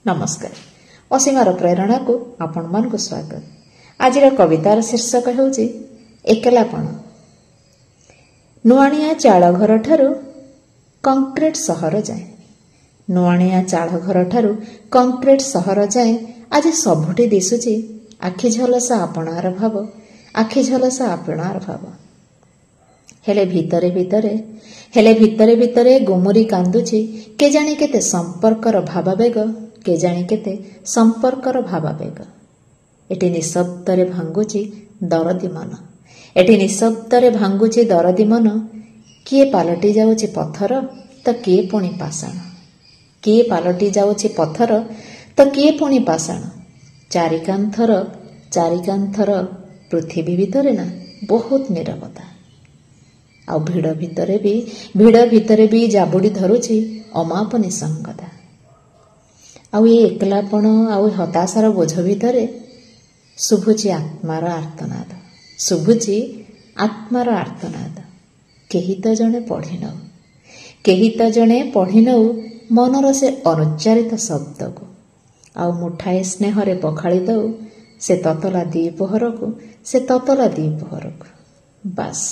ନମସ୍କାର, ଅସୀମାର ପ୍ରେରଣାକୁ ଆପଣମାନଙ୍କୁ ସ୍ୱାଗତ। ଆଜିର କବିତାର ଶୀର୍ଷକ ହେଉଛି ଏକଲାପଣ। ନୁଆଣିଆ ଚାଳ ଘରଠାରୁ କଂକ୍ରିଟ ସହର ଯାଏଁ, ନୁଆଣିଆ ଚାଳ ଘରଠାରୁ କଂକ୍ରିଟ ସହର ଯାଏଁ ଆଜି ସବୁଠି ଦିଶୁଛି ଆଖି ଝଲସା ଆପଣାର ଭାବ, ଆଖି ଝଲସା ଆପଣାର ଭାବ। ହେଲେ ଭିତରେ ଭିତରେ, ହେଲେ ଭିତରେ ଭିତରେ ଗୁମୁରି କାନ୍ଦୁଛି କେଜାଣି କେତେ ସମ୍ପର୍କର ଭାବାବେଗ, କେଜାଣି କେତେ ସମ୍ପର୍କର ଭାବାବେଗ। ଏଠି ନିଶବ୍ଦରେ ଭାଙ୍ଗୁଛି ଦରଦି ମନ, ଏଠି ନିଶବ୍ଦରେ ଭାଙ୍ଗୁଛି ଦରଦି ମନ। କିଏ ପାଲଟି ଯାଉଛି ପଥର ତ କିଏ ପୁଣି ପାଷାଣ, କିଏ ପାଲଟି ଯାଉଛି ପଥର ତ କିଏ ପୁଣି ପାଷାଣ। ଚାରିକାନ୍ଥର, ଚାରିକାନ୍ଥର ପୃଥିବୀ ଭିତରେ ନା ବହୁତ ନିରବତା, ଆଉ ଭିଡ଼ ଭିତରେ ବି, ଭିଡ଼ ଭିତରେ ବି ଜାବୁଡ଼ି ଧରୁଛି ଅମାପ ନିସଙ୍ଗତା। ଆଉ ଏ ଏକଲାପଣ ଆଉ ହତାଶାର ବୋଝ ଭିତରେ ଶୁଭୁଛି ଆତ୍ମାର ଆର୍ତ୍ତନାଦ, ଶୁଭୁଛି ଆତ୍ମାର ଆର୍ତ୍ତନାଦ। କେହି ତ ଜଣେ ପଢ଼ିନଉ, କେହି ତ ଜଣେ ପଢ଼ିନଉ ମନର ସେ ଅନୁଚ୍ଚାରିତ ଶବ୍ଦକୁ, ଆଉ ମୁଠାଏ ସ୍ନେହରେ ପଖାଳି ଦଉ ସେ ତତଲା ଦ୍ୱିପହରକୁ, ସେ ତତଲା ଦ୍ୱିପହରକୁ। ବାସ୍,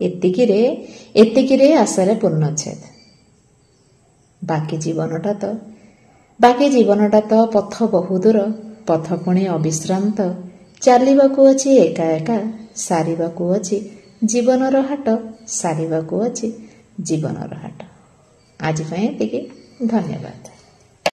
ଏତିକିରେ, ଏତିକିରେ ଆଶାରେ ପୂର୍ଣ୍ଣଚ୍ଛେଦ। ବାକି ଜୀବନଟା ତ, ବାକି ଜୀବନଟା ତ ପଥ ବହୁଦୂର, ପଥ ପୁଣି ଅବିଶ୍ରାନ୍ତ। ଚାଲିବାକୁ ଅଛି ଏକା ଏକା, ସାରିବାକୁ ଅଛି ଜୀବନର ହାଟ, ସାରିବାକୁ ଅଛି ଜୀବନର ହାଟ। ଆଜି ପାଇଁ ଏତିକି, ଧନ୍ୟବାଦ।